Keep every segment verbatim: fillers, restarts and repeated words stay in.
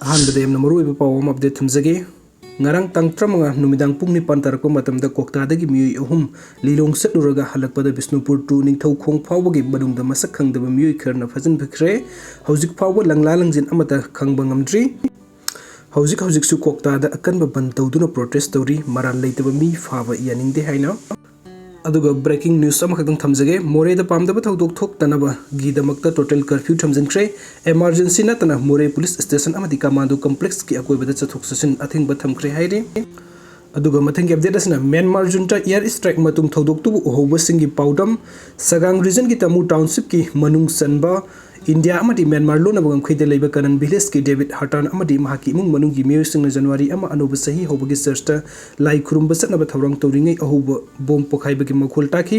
ꯑꯍꯥꯟꯕꯗ ꯌꯥꯝꯅ ꯃꯔꯨꯑꯣꯏꯕ ꯄꯥꯎ ꯑꯃ ꯑꯞꯗꯦꯠ ꯊꯝꯖꯒꯦ꯫ ꯉꯔꯥꯡ ꯇꯥꯡ ꯇꯔꯥꯃꯉꯥ ꯅꯨꯃꯤꯗꯥꯡ ꯄꯨꯡ ꯅꯤꯄꯥꯟ ꯇꯥꯔꯛꯄ ꯃꯇꯝꯗ ꯀꯣꯛꯇꯥꯗꯒꯤ ꯃꯤꯑꯣꯏ ꯑꯍꯨꯝ ꯂꯤꯂꯣꯡ ꯆꯠꯂꯨꯔꯒ ꯍꯜꯂꯛꯄꯗ ꯕꯤꯁꯅꯨꯄꯨꯔ ꯇꯨ ꯅꯤꯡꯊꯧꯈꯣꯡ ꯐꯥꯎꯕꯒꯤ ꯃꯅꯨꯡꯗ ꯃꯁꯛ ꯈꯪꯗꯕ ꯃꯤꯑꯣꯏ ꯈꯔꯅ ꯐꯥꯖꯤꯟꯕꯤꯈ꯭ꯔꯦ꯫ ꯍꯧꯖꯤꯛ ꯐꯥꯎꯕ ꯂꯪꯂꯥ ꯂꯪꯖꯤꯟ ꯑꯃꯠꯇ ꯈꯪꯕ ꯉꯝꯗ꯭ꯔꯤ꯫ ꯍꯧꯖꯤꯛ ꯍꯧꯖꯤꯛꯁꯨ ꯀꯣꯛꯇꯥꯗ ꯑꯀꯟꯕ ꯕꯟ ꯇꯧꯗꯨꯅ ꯄ꯭ꯔꯣꯇꯦꯁ ꯇꯧꯔꯤ꯫ ꯃꯔꯥꯜ ꯂꯩꯇꯕ ꯃꯤ ꯐꯥꯕ ꯌꯥꯅꯤꯡꯗꯦ ꯍꯥꯏꯅ꯫ ꯑꯗꯨꯒ ꯕ꯭ꯔꯦꯀꯤꯡ ꯅ꯭ꯌꯨꯁ ꯑꯃꯈꯛꯇꯪ ꯊꯝꯖꯒꯦ꯫ ꯃꯣꯔꯦꯗ ꯄꯥꯝꯗꯕ ꯊꯧꯗꯣꯛ ꯊꯣꯛꯇꯅꯕꯒꯤꯗꯃꯛꯇ ꯇꯣꯇꯦꯜ ꯀꯔꯐ꯭ꯌꯨ ꯊꯝꯖꯤꯟꯈ꯭ꯔꯦ꯫ ꯑꯦꯃꯥꯔꯖꯦꯟꯁꯤ ꯅꯠꯇꯅ ꯃꯣꯔꯦ ꯄꯨꯂꯤꯁ ꯁ꯭ꯇꯦꯁꯟ ꯑꯃꯗꯤ ꯀꯃꯥꯟꯗꯣ ꯀꯝꯄ꯭ꯂꯦꯛꯁꯀꯤ ꯑꯀꯣꯏꯕꯗ ꯆꯠꯊꯣꯛ ꯆꯠꯁꯤꯟ ꯑꯊꯤꯡꯕ ꯊꯝꯈ꯭ꯔꯦ ꯍꯥꯏꯔꯤ꯫ ꯑꯗꯨꯒ ꯃꯊꯪꯒꯤ ꯑꯞꯗꯦꯠ ꯑꯁꯤꯅ ꯃ꯭ꯌꯥꯟꯃꯥꯔ ꯖꯨꯟꯇꯥ ꯏꯌꯥꯔ ꯁ꯭ꯇ꯭ꯔꯥꯏꯛ ꯃꯇꯨꯡ ꯊꯧꯗꯣꯛꯇꯨꯕꯨ ꯎꯍꯧꯕꯁꯤꯡꯒꯤ ꯄꯥꯎꯗꯝ꯫ ꯁꯒꯥꯡ ꯔꯤꯖꯟꯒꯤ ꯇꯥꯃꯨ ꯇꯥꯎꯟꯁꯤꯞꯀꯤ ꯃꯅꯨꯡ ꯆꯟꯕ ꯏꯟꯗꯤꯌꯥ ꯑꯃꯗꯤ ꯃ꯭ꯌꯥꯟꯃꯥꯔ ꯂꯣꯟꯅꯕ ꯉꯝꯈꯩꯗ ꯂꯩꯕ ꯀꯅꯟ ꯚꯤꯂꯦꯖꯀꯤ ꯗꯦꯕꯤꯠ ꯍꯥꯔꯇꯥꯟ ꯑꯃꯗꯤ ꯃꯍꯥꯛꯀꯤ ꯏꯃꯨꯡ ꯃꯅꯨꯡꯒꯤ ꯃꯤꯑꯣꯏꯁꯤꯡꯅ ꯖꯅꯋꯥꯔꯤ ꯑꯃ ꯑꯅꯧꯕ ꯆꯍꯤ ꯍꯧꯕꯒꯤ ꯆꯔꯆꯇ ꯂꯥꯏ ꯈꯨꯔꯨꯝꯕ ꯆꯠꯅꯕ ꯊꯧꯔꯥꯡ ꯇꯧꯔꯤꯉꯩ ꯑꯍꯧꯕ ꯕꯣꯝ ꯄꯣꯈꯥꯏꯕꯒꯤ ꯃꯈꯣꯜ ꯇꯥꯈꯤ꯫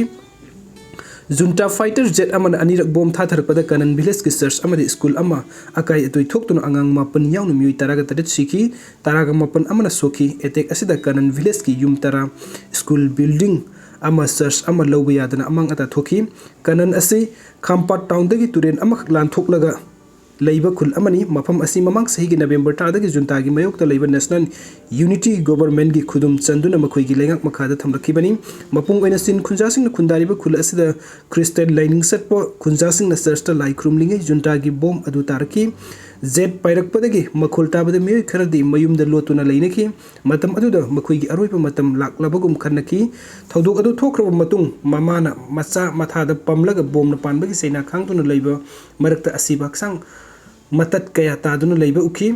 ꯖꯨꯟꯇꯥ ꯐꯥꯏꯇꯔ ꯖꯦꯠ ꯑꯃꯅ ꯑꯅꯤꯔꯛ ꯕꯣꯝ ꯊꯥꯊꯔꯛꯄꯗ ꯀꯅꯟ ꯚꯤꯂꯦꯖꯀꯤ ꯆꯔꯆ ꯑꯃꯗꯤ ꯁ꯭ꯀꯨꯜ ꯑꯃ ꯑꯀꯥꯏ ꯑꯇꯣꯏ ꯊꯣꯛꯇꯨꯅ ꯑꯉꯥꯡ ꯃꯥꯄꯟ ꯌꯥꯎꯅ ꯃꯤꯑꯣꯏ ꯇꯔꯥꯒ ꯇꯔꯦꯠ ꯁꯤꯈꯤ, ꯇꯔꯥꯒ ꯃꯥꯄꯟ ꯑꯃꯅ ꯁꯣꯛꯈꯤ꯫ ꯑꯦꯇꯦꯛ ꯑꯁꯤꯗ ꯀꯅꯟ ꯚꯤꯂꯦꯖꯀꯤ ꯌꯨꯝ ꯇꯔꯥ, ꯁ꯭ꯀꯨꯜ ꯕꯤꯜꯗꯤꯡ ꯑꯃ, ꯆꯔꯆ ꯑꯃ ꯂꯧꯕ ꯌꯥꯗꯅ ꯑꯃꯥꯡ ꯑꯇꯥ ꯊꯣꯛꯈꯤ꯫ ꯀꯅꯟ ꯑꯁꯤ ꯈꯥꯝꯄꯥꯠ ꯇꯥꯎꯟꯗꯒꯤ ꯇꯨꯔꯦꯜ ꯑꯃꯈꯛ ꯂꯥꯟꯊꯣꯛꯂꯒ ꯂꯩꯕ ꯈꯨꯜ ꯑꯃꯅꯤ꯫ ꯃꯐꯝ ꯑꯁꯤ ꯃꯃꯥꯡ ꯆꯍꯤꯒꯤ ꯅꯕꯦꯝꯕꯔ ꯊꯥꯗꯒꯤ ꯖꯨꯟꯇꯥꯒꯤ ꯃꯥꯌꯣꯛꯇ ꯂꯩꯕ ꯅꯦꯁꯅꯦꯜ ꯌꯨꯅꯤꯇꯤ ꯒꯣꯚꯔꯟꯃꯦꯟꯠꯀꯤ ꯈꯨꯗꯨꯝ ꯆꯟꯗꯨꯅ ꯃꯈꯣꯏꯒꯤ ꯂꯩꯉꯥꯛ ꯃꯈꯥꯗ ꯊꯝꯂꯛꯈꯤꯕꯅꯤ꯫ ꯃꯄꯨꯡ ꯑꯣꯏꯅ ꯆꯤꯟ ꯈꯨꯟꯖꯥꯁꯤꯡꯅ ꯈꯨꯟꯗꯥꯔꯤꯕ ꯈꯨꯜ ꯑꯁꯤꯗ ꯈ꯭ꯔꯤꯁꯇꯤꯌꯥꯟ ꯂꯥꯏꯅꯤꯡ ꯆꯠꯄ ꯈꯨꯟꯖꯥꯁꯤꯡꯅ ꯆꯔꯆꯇ ꯂꯥꯏ ꯈꯨꯔꯨꯝꯂꯤꯉꯩ ꯖꯨꯟꯇꯥꯒꯤ ꯕꯣꯝ ꯑꯗꯨ ꯇꯥꯔꯛꯈꯤ꯫ ꯖꯦꯠ ꯄꯥꯏꯔꯛꯄꯗꯒꯤ ꯃꯈꯣꯜ ꯇꯥꯕꯗ ꯃꯤꯑꯣꯏ ꯈꯔꯗꯤ ꯃꯌꯨꯝꯗ ꯂꯣꯠꯇꯨꯅ ꯂꯩꯅꯈꯤ꯫ ꯃꯇꯝ ꯑꯗꯨꯗ ꯃꯈꯣꯏꯒꯤ ꯑꯔꯣꯏꯕ ꯃꯇꯝ ꯂꯥꯛꯂꯕꯒꯨꯝ ꯈꯟꯅꯈꯤ꯫ ꯊꯧꯗꯣꯛ ꯑꯗꯨ ꯊꯣꯛꯈ꯭ꯔꯕ ꯃꯇꯨꯡ ꯃꯃꯥꯅ ꯃꯆꯥ ꯃꯊꯥꯗ ꯄꯝꯂꯒ ꯕꯣꯝꯅ ꯄꯥꯟꯕꯒꯤ ꯆꯩꯅꯥ ꯈꯥꯡꯗꯨꯅ ꯂꯩꯕ ꯃꯔꯛꯇ ꯑꯁꯤꯕ ꯍꯛꯆꯥꯡ ꯃꯇꯠ ꯀꯌꯥ ꯇꯥꯗꯨꯅ ꯂꯩꯕ ꯎꯈꯤ꯫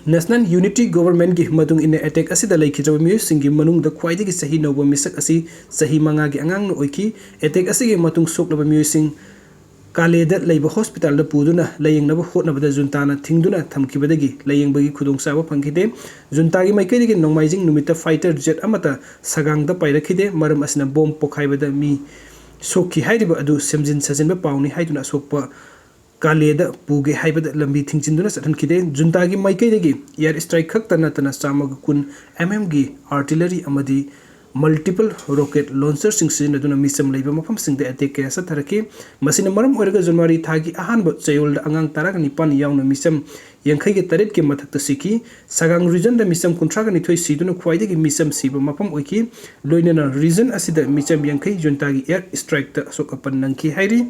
ꯅꯦꯁꯅꯦꯜ ꯌꯨꯅꯤꯇꯤ ꯒꯣꯚꯔꯟꯃꯦꯟꯠꯀꯤ ꯃꯇꯨꯡ ꯏꯟꯅ ꯑꯦꯇꯦꯛ ꯑꯁꯤꯗ ꯂꯩꯈꯤꯗ꯭ꯔꯕ ꯃꯤꯑꯣꯏꯁꯤꯡꯒꯤ ꯃꯅꯨꯡꯗ ꯈ꯭ꯋꯥꯏꯗꯒꯤ ꯆꯍꯤ ꯅꯧꯕ ꯃꯤꯁꯛ ꯑꯁꯤ ꯆꯍꯤ ꯃꯉꯥꯒꯤ ꯑꯉꯥꯡꯅ ꯑꯣꯏꯈꯤ꯫ ꯑꯦꯇꯦꯛ ꯑꯁꯤꯒꯤ ꯃꯇꯨꯡ ꯁꯣꯛꯂꯕ ꯃꯤꯑꯣꯏꯁꯤꯡ ꯀꯥꯂꯦꯗ ꯂꯩꯕ ꯍꯣꯁꯄꯤꯇꯥꯜꯗ ꯄꯨꯗꯨꯅ ꯂꯥꯌꯦꯡꯅꯕ ꯍꯣꯠꯅꯕꯗ ꯖꯨꯟꯇꯥꯅ ꯊꯤꯡꯗꯨꯅ ꯊꯝꯈꯤꯕꯗꯒꯤ ꯂꯥꯌꯦꯡꯕꯒꯤ ꯈꯨꯗꯣꯡꯆꯥꯕ ꯐꯪꯈꯤꯗꯦ꯫ ꯖꯨꯟꯇꯥꯒꯤ ꯃꯥꯏꯀꯩꯗꯒꯤ ꯅꯣꯡꯃꯥꯏꯖꯤꯡ ꯅꯨꯃꯤꯠꯇ ꯐꯥꯏꯇꯔ ꯖꯦꯠ ꯑꯃꯠꯇ ꯁꯒꯥꯡꯗ ꯄꯥꯏꯔꯛꯈꯤꯗꯦ꯫ ꯃꯔꯝ ꯑꯁꯤꯅ ꯕꯣꯝ ꯄꯣꯈꯥꯏꯕꯗ ꯃꯤ ꯁꯣꯛꯈꯤ ꯍꯥꯏꯔꯤꯕ ꯑꯗꯨ ꯁꯦꯝꯖꯤꯟ ꯁꯥꯖꯤꯟꯕ ꯄꯥꯎꯅꯤ ꯍꯥꯏꯗꯨꯅ ꯑꯁꯣꯛꯄ ꯀꯥꯂꯦꯗ ꯄꯨꯒꯦ ꯍꯥꯏꯕꯗ ꯂꯝꯕꯤ ꯊꯤꯡꯖꯤꯟꯗꯨꯅ ꯆꯠꯍꯟꯈꯤꯗꯦ꯫ ꯖꯨꯟꯇꯥꯒꯤ ꯃꯥꯏꯀꯩꯗꯒꯤ ꯏꯌꯥꯔ ꯁ꯭ꯇ꯭ꯔꯥꯏꯛ ꯈꯛꯇ ꯅꯠꯇꯅ ꯆꯥꯝꯃꯒ ꯀꯨꯟ ꯑꯦꯝ ꯑꯦꯝꯒꯤ ꯑꯥꯔꯇꯤꯂꯔꯤ ꯑꯃꯗꯤ multiple rocket launcherꯁꯤꯡ ꯁꯤꯖꯤꯟꯅꯗꯨꯅ ꯃꯤꯆꯝ ꯂꯩꯕ ꯃꯐꯝꯁꯤꯡꯗ attack ꯀꯌꯥ ꯆꯠꯊꯔꯛꯈꯤ꯫ ꯃꯁꯤꯅ ꯃꯔꯝ ꯑꯣꯏꯔꯒ January ꯊꯥꯒꯤ ꯑꯍꯥꯟꯕ ꯆꯌꯣꯜꯗ ꯑꯉꯥꯡ ꯇꯔꯥꯒ ꯅꯤꯄꯥꯟ ꯌꯥꯎꯅ ꯃꯤꯆꯝ ꯌꯥꯡꯈꯩꯒ ꯇꯔꯦꯠꯀꯤ ꯃꯊꯛꯇ ꯁꯤꯈꯤ꯫ ꯁꯒꯥꯡ regionꯗ ꯃꯤꯆꯝ ꯀꯨꯟꯊ꯭ꯔꯥꯒ ꯅꯤꯊꯣꯏ ꯁꯤꯗꯨꯅ ꯈ꯭ꯋꯥꯏꯗꯒꯤ ꯃꯤꯆꯝ ꯁꯤꯕ ꯃꯐꯝ ꯑꯣꯏꯈꯤ꯫ ꯂꯣꯏꯅꯅ region ꯑꯁꯤꯗ ꯃꯤꯆꯝ ꯌꯥꯡꯈꯩ juntaꯒꯤ air strikeꯇ ꯑꯁꯣꯛ ꯑꯄꯟ ꯅꯪꯈꯤ ꯍꯥꯏꯔꯤ꯫